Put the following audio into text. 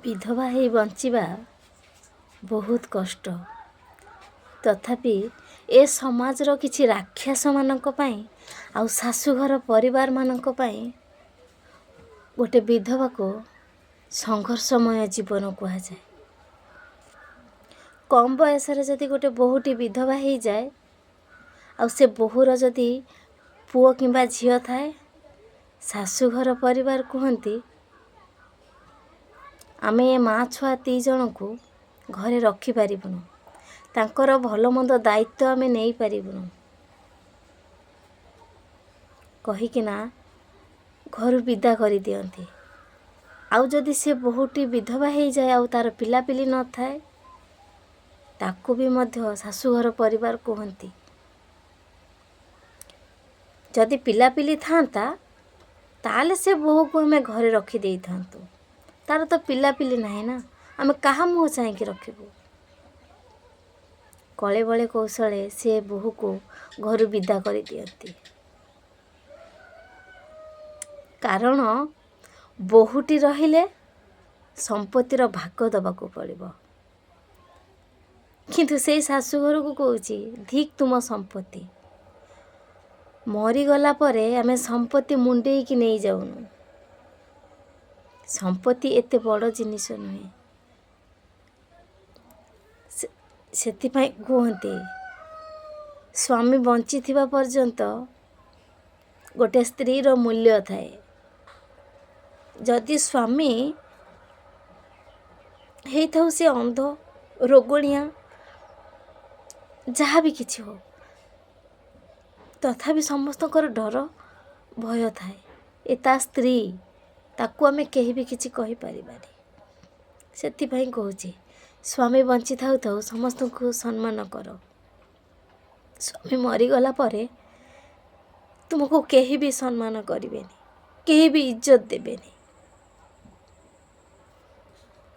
ବିଧବା ହେଇ ବଞ୍ଚିବା ବହୁତ କଷ୍ଟ। ତଥାପି ଏ ସମାଜର କିଛି ରାକ୍ଷସମାନଙ୍କ ପାଇଁ ଆଉ ଶାଶୁଘର ପରିବାରମାନଙ୍କ ପାଇଁ ଗୋଟେ ବିଧବାକୁ ସଂଘର୍ଷମୟ ଜୀବନ କୁହାଯାଏ। କମ୍ ବୟସରେ ଯଦି ଗୋଟେ ବୋହୂଟି ବିଧବା ହେଇଯାଏ ଆଉ ସେ ବୋହୂର ଯଦି ପୁଅ କିମ୍ବା ଝିଅ ଥାଏ, ଶାଶୁଘର ପରିବାର କୁହନ୍ତି, ଆମେ ଏ ମା' ଛୁଆ ଦୁଇ ଜଣଙ୍କୁ ଘରେ ରଖିପାରିବୁନୁ, ତାଙ୍କର ଭଲ ମନ୍ଦ ଦାୟିତ୍ୱ ଆମେ ନେଇପାରିବୁନୁ କହିକିନା ଘରୁ ବିଦା କରିଦିଅନ୍ତି। ଆଉ ଯଦି ସେ ବୋହୂଟି ବିଧବା ହେଇଯାଏ ଆଉ ତା'ର ପିଲାପିଲି ନଥାଏ, ତାକୁ ବି ମଧ୍ୟ ଶାଶୁଘର ପରିବାର କୁହନ୍ତି, ଯଦି ପିଲାପିଲି ଥାନ୍ତା ତାହେଲେ ସେ ବୋହୂକୁ ଆମେ ଘରେ ରଖିଦେଇଥାନ୍ତୁ, ତା'ର ତ ପିଲାପିଲି ନାହିଁ ନା, ଆମେ କାହା ମୁହଁ ଚାହିଁକି ରଖିବୁ? କଳେ ବଳେ କୌଶଳେ ସେ ବୋହୂକୁ ଘରୁ ବିଦା କରିଦିଅନ୍ତି। କାରଣ ବୋହୂଟି ରହିଲେ ସମ୍ପତ୍ତିର ଭାଗ ଦେବାକୁ ପଡ଼ିବ। କିନ୍ତୁ ସେଇ ଶାଶୁଘରକୁ କହୁଛି, ଧିକ୍ ତୁମ ସମ୍ପତ୍ତି। ମରିଗଲା ପରେ ଆମେ ସମ୍ପତ୍ତି ମୁଣ୍ଡେଇକି ନେଇଯାଉନୁ। ସମ୍ପତ୍ତି ଏତେ ବଡ଼ ଜିନିଷ ନୁହେଁ। ସେଥିପାଇଁ କୁହନ୍ତି, ସ୍ୱାମୀ ବଞ୍ଚିଥିବା ପର୍ଯ୍ୟନ୍ତ ଗୋଟେ ସ୍ତ୍ରୀର ମୂଲ୍ୟ ଥାଏ। ଯଦି ସ୍ୱାମୀ ହେଇଥାଉ ସେ ଅନ୍ଧ, ରୋଗଣିଆ, ଯାହା ବି କିଛି ହଉ, ତଥାପି ସମସ୍ତଙ୍କର ଡର ଭୟ ଥାଏ, ଏ ତା ସ୍ତ୍ରୀ, ତାକୁ ଆମେ କେହି ବି କିଛି କହିପାରିବାନି। ସେଥିପାଇଁ କହୁଛି, ସ୍ୱାମୀ ବଞ୍ଚିଥାଉ ଥାଉ ସମସ୍ତଙ୍କୁ ସମ୍ମାନ କର। ସ୍ୱାମୀ ମରିଗଲା ପରେ ତୁମକୁ କେହି ବି ସମ୍ମାନ କରିବେନି, କେହି ବି ଇଜ୍ଜତ ଦେବେନି।